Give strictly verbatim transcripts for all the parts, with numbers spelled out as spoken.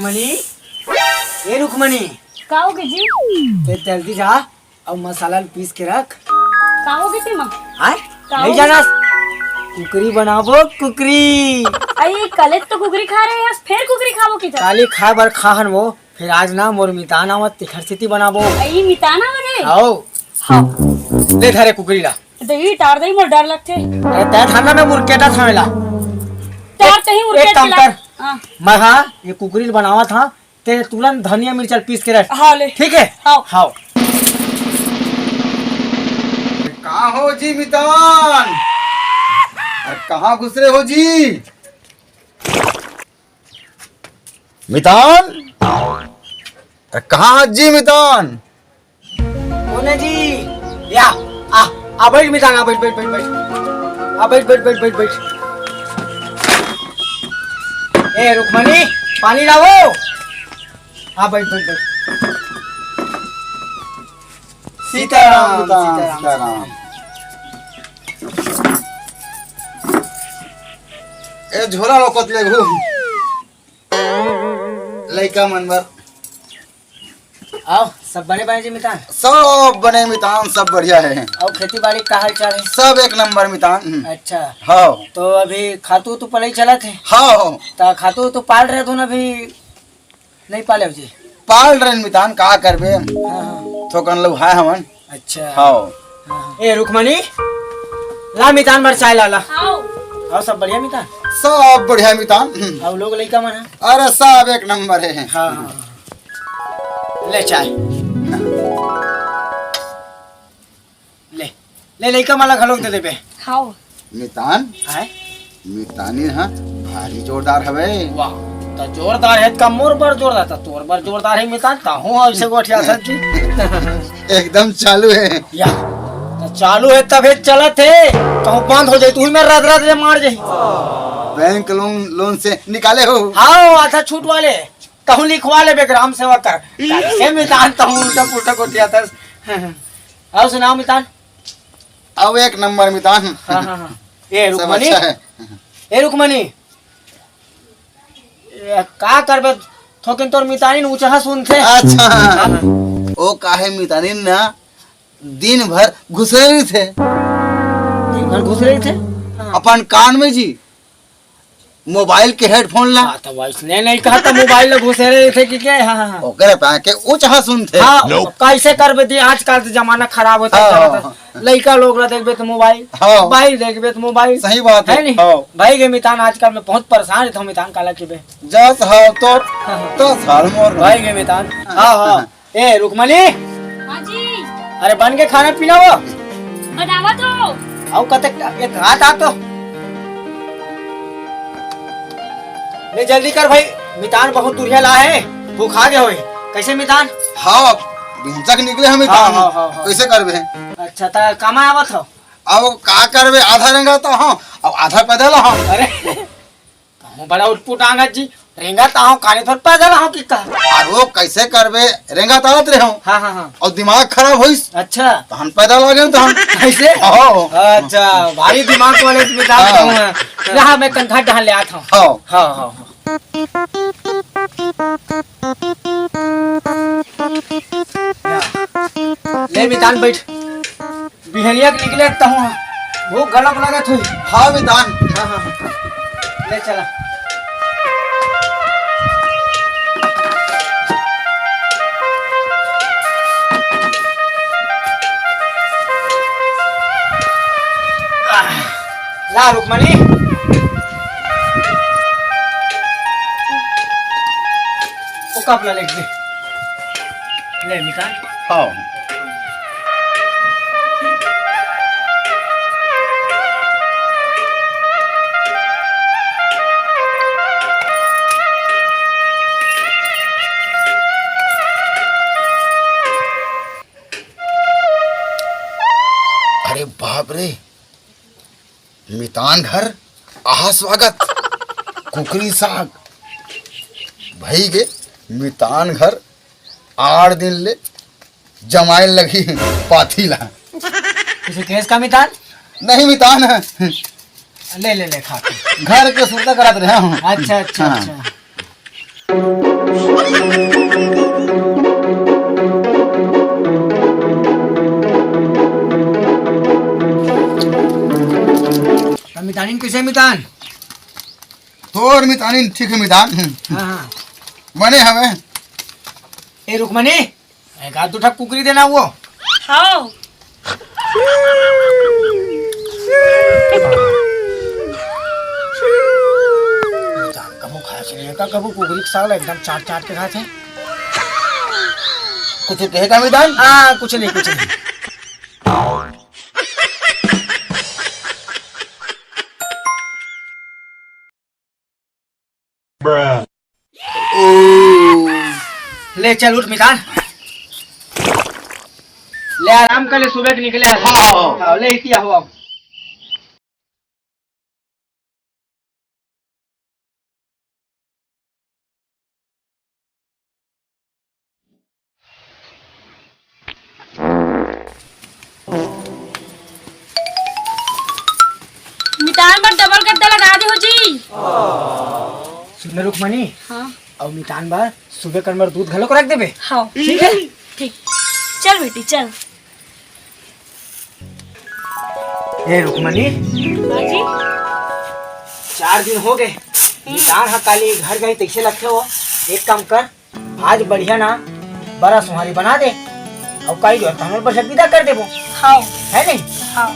Money, ए रुक्मणी, का होगे जी? ते जल्दी जा अउ मसाला ल पीस के रख। का होगे तेमा? आय? का नहीं होगे? जानस? कुकरी बनाबो, कुकरी। अई, काले तो कुकरी खा रहे हस, फेर कुकरी खाबो कि? काली खाए बर खाहन वो, फेर आज ना मोर मितान आवत, तेखर सेती बनाबो। अई, मितान आवत हे? आओ। हाँ। ले धरे कुकरी ला। दही टार दही, मोर डर लगथे। अरे तै धर ना, मैं मुरकेटा थामेला। टार तही एक मुरकेट काम के ला। कर। हाँ। मैं हाँ, ये कुकरी ल बनावत हाँ, ते तुरंत धनिया मिर्चा ल पीस के रख। हाँ, ले। ठीक है? हाँ। हाँ। का हो जी मितान? अरे कहाँ घुस रहे हो जी? मितान? अरे कहाँ जी मितान? कोने जी? या, आ, आ बैठ मितान, आ बैठ, बैठ, बैठ, बैठ। आ बैठ, बैठ, बैठ, बैठ, बैठ। ए रुक्मणी, पानी लावो। आ बैठ, बैठ, बैठ। सीताराम, सीताराम, सीताराम। सीताराम। ए झोला रोकत ले घू। लइका मन बर। आओ, सब बने बने जी मितान? सब बने मितान, सब बढ़िया है। अउ खेती बाड़ी का हाल चाल है? सब एक नंबर मितान। अच्छा। हाँ। तो अभी खातू तो पलई चलत है? हाँ। त खातू तो पाल रहे तो ना अभी नहीं पाले हो जी? पाल रहे मितान, का करबे? हाँ, हाँ। थोकन लोग है हमन। अच्छा। हाँ। हाँ, हाँ। ए रुक्मणी, ला मितान बर चाय ला ला। आओ। अउ सब बढ़िया मितान? सब बढ़िया मितान। अउ लोग लइका मन है? अरे सब एक नंबर है। हाँ, हाँ, हाँ। ले चाय। ले, ले लइका मन ला घलोक दे देबे। हाँ। मितान? आय? मितानी ह भारी जोरदार हवे। वाह, त जोरदार हे त का मोर बर जोरदार, त तोर बर जोरदार हे मितान, तहूँ अइसे गोठियाथस जी। एकदम चालू है। या, त चालू है तभे चलत है, कहूँ बंद हो जाए त उही में रद रद ले मार जाही। बैंक लोन, लोन से निकाले हो? हाँ, आधा छूट वाले। तहूँ लिखवा लेबे ग्राम सेवक कर। कइसे मितान तहूँ उल्टा पुल्टा गोठियाथस। अउ सुनाओ मितान। अउ एक नंबर मितान। हाँ, हाँ, हाँ। ए सब रुक्मणी। अच्छा है। ए रुक्मणी। ए, का करबे? थोकिन तोर मितानी न ऊँचहा सुनथे। अच्छा। हाँ, हाँ। ओ काहे मितानी ना दिन भर घुसरे रहिथे। दिन भर घुसरे रहिथे? हाँ। अपन कान में जी। मोबाइल के हेडफोन ला। हाँ, त वइसने नहीं कहा त मोबाइल ला घुसेरे रहिथे कि के? हाँ, हाँ, हाँ। ओकरे पा के ऊँचहा सुनथे। हाँ, अब कइसे करबे दी, आजकल त जमाना खराब होथे, हाँ, जानत हस। हाँ। लइका लोग ला देखबे त मोबाइल, हाँ। मोबाइल देखबे त मोबाइल। सही बात है। है नहीं? हाँ। भाई गे मितान, आजकल मैं बहुत परेशान रहिथँव मितान, काला किबे। जस हव तोर, हाँ, हाँ। तस हाल मोर। भाई गे मितान। हाँ, हाँ। ए, रुक्मणी। हाँ जी। अरे, बन गे खाना पीना वो? बनावत हँव। अउ कते, एक हाथ आ तो। ले, जल्दी कर भाई, मितान बहुत दुरिहा ला हे, भूखा गे होही। कइसे मितान? हाँ, बिहँचक निकले हँव मितान। हाँ, हाँ, हाँ, हाँ। कइसे करबे? अच्छा, त कमा आवत हव? अब का करबे, आधा रेंगत हँव, अब आधा पैदल हँव। अरे, कहूँ बड़ा उटपुट आंगत जी, रेंगत आहूँ, काने थोर पैदल आहूँ कि का? अरे वो कइसे करबे, रेंगत आवत रहे हँव। हाँ, हाँ, हाँ। अउ दिमाग खराब होइस। अच्छा। तहन पैदल आ गेन तहन। कइसे? हाँ। अच्छा, भारी दिमाग वाले मितान हाँ। कहूँ हैं। रहा, मैं तन घर डहन ले आत हँव। हाँ। हाँ, हाँ, हाँ। ले मितान बइठ। बिहनिया के निकले तहूँ ह। भूख घलोक लगत होही। हाँ, मितान। हाँ, हाँ, हाँ। ले चला। ला रुक्मणी। ओ कप ला लेके दे। ले मितान। हाँ। अरे बाप रे, मितान घर आहा स्वागत, कुकरी साग। भई गे मितान घर आठ दिन ले जमाए लगही पाथी ला। किसी केस का मितान? नहीं मितान। ले, ले, ले, खा, खा। घर के सुरता करत रहे हँव। अच्छा, अच्छा, हाँ। अच्छा। मितानिन कइसे मितान? तोर मितानिन ठीक हे मितान। हम्म। हाँ, हाँ। बने हवे। ए रुक्मणी, एक आध दू ठक कुकरी देना वो। हाँ। मितान कभू खाए से नहीं का, कभू कुकरी के साग ला एकदम चाट चाट के खाथे। कुछ कहे का मितान? हाँ, कुछ नहीं, कुछ नहीं। ले चल उठ मितान। ले आराम कर ले, सुबह के निकले हैं। हाँ। हाँ, ले इतिया हो। मितान बर डबल गद्दा लगा दे हो जी। सुन ना रुक्मणी। हाँ। अउ मितान बर सुबह कर बर दूध घलो रख देबे। हाँ। ठीक है। ठीक। चल बेटी चल। ए रुक्मणी। हाँ जी। चार दिन हो गए। मितान हा काली घर गई तैसे लगथे हो। एक काम कर, आज बढ़िया ना बरा सोहारी बना दे। अउ काई जो तहन पर विदा कर देबो। हाँ। है नहीं? हाँ।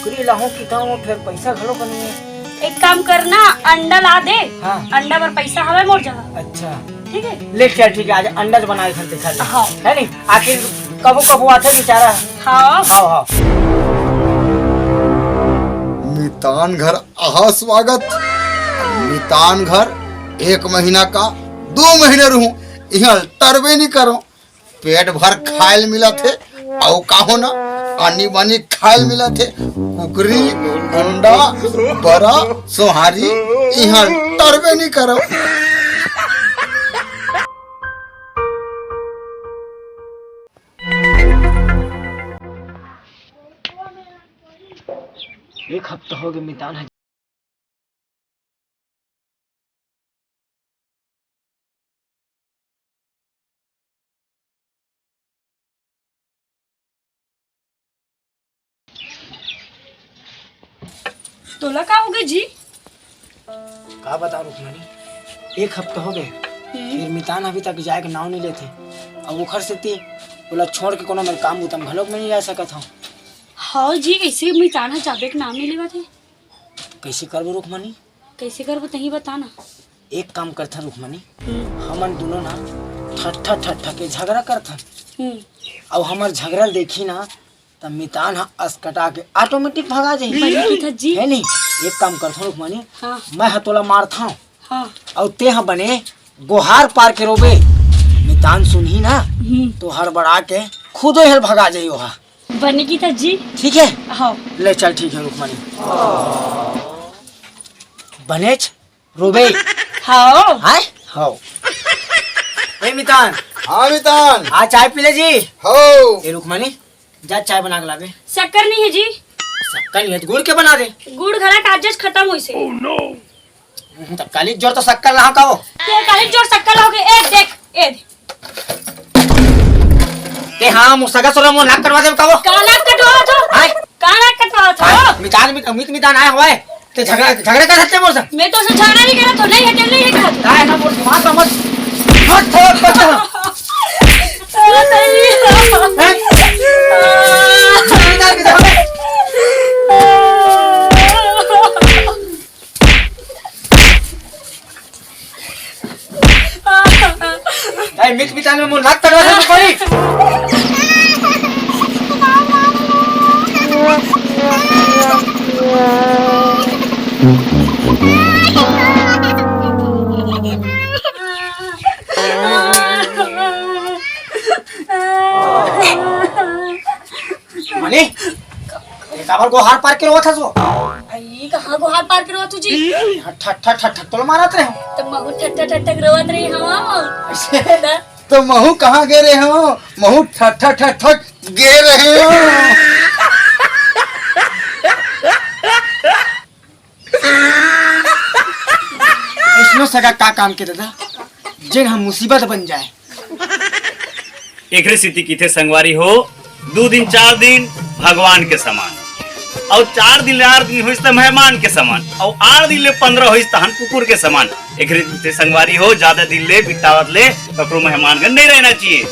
कुकरी लाहूं कि कहूं फिर पैसा घलो बनी है। एक काम करना, अंडा ला दे। हाँ। अंडा बर पैसा हवे मोर जगह। अच्छा। ठीक है। ले चल ठीक है, आज अंडा तो बना के खाते खा ले। हाँ। है नहीं? आखिर कबो कबो आथे बेचारा। हाँ। हाँ, हाँ। मितान घर आहा स्वागत। मितान घर एक महीना का दो महीने रहूं, इहां टरबे नहीं करो। पेट भर खायल मिलत हे, अउ काहो ना, आनी बानी खायल मिलत हे। कुकरी, अंडा, बरा, सोहारी, इहां टरबे नहीं करो। एक हफ्ता हो गया मितान है। तोला का हो गए जी? का बता रुक्मणी, एक हफ्ता हो गए, हम्म। फिर मितान अभी तक जाए के नाव नहीं लेथे। अब ओखर सेती ओला छोड़ के कोनो मेर काम बुता म घलोक नहीं जा सकत हूँ। हाँ जी, कैसे मितान ह जाबे के नाम नहीं लेवत हे? कैसे करबो रुक्मणी? कैसे करबो तही बता ना। एक काम करथन रुक्मणी, हमन दोनों ना ठट्ठा ठट्ठा के झगड़ा करथन। हम्म। अउ हमर झगड़ा ल देखी ना त मितान ह असकटा के automatic भगा जाही। बढ़िया कहिथस जी। है नहीं? एक काम करथन रुक्मणी, हाँ। मैं ह तोला मारथंव। हाँ। अउ ते ह बने गोहार पार के रोबे। मितान सुनही ना, हम्म। तो हड़बड़ा के खुदो हेल भगा जाही ओहा। बने कहिथस जी। ठीक है? हाँ। ले चल, ठीक है रुक्मणी। बनेच रोबे। हाँ। हाय? हाँ। ए मितान। हाँ मितान। आ चाय पी ले जी। हो। ए रुक्मणी, जा चाय बना के लाबे। शक्कर नहीं है जी। शक्कर नहीं है तो गुड़ के बना दे। गुड़ घला काजेच खत्म होइसे। हम्म, तब काली जोर तो शक्कर लाहूं का वो। ते काली जोर शक्कर लाहूं के, ए देख, ए देख। ते हाँ, मोर सगा सोरा मोर नाक कटवा देबे का वो। का नाक कटवावत हो? हाय। का नाक कटवावत हो? हाय, मितान, मित-, अमित मितान आए हवय। ते झगड़ा, झगड़ा कर सकते मोर से। मैं तो उसे झगड़ा नहीं करा, तो नहीं है, नहीं है कहा। काय ना मोर दिमाग का मत, मत थोड़, मत थोड़। ओ, नहीं। हैं? मितान के झगड़ा। ए, मित मितान में मोर नाक तड़वा दे तो पड़ी। मनी, ये काबर गोहार पार के रोवत हस वो? अई, कहाँ गोहार पार के रोवत हूँ जी? ठक, ठक, ठक, ठक, ठक, तोला मारत रहे हो। तो महू ठक, ठक, ठक, ठक रोवत रही हूँ। ऐसे? तो महू कहाँ गे रहे हो? महू ठक, ठक, ठक, ठक गे रहे हो। इसमें सगा का काम के दादा? जेन ह मुसीबत बन जाए। एकरे सेती किथे संगवारी हो, दू दिन चार दिन भगवान के समान, अउ चार दिन ले आठ दिन होइस त मेहमान के समान, अउ आठ दिन ले पंद्रह होइस तहन कुकुर के समान। एकरे सेती संगवारी हो, ज्यादा दिन ले बितावत ले ककरो मेहमान घर नहीं रहना चाहिए।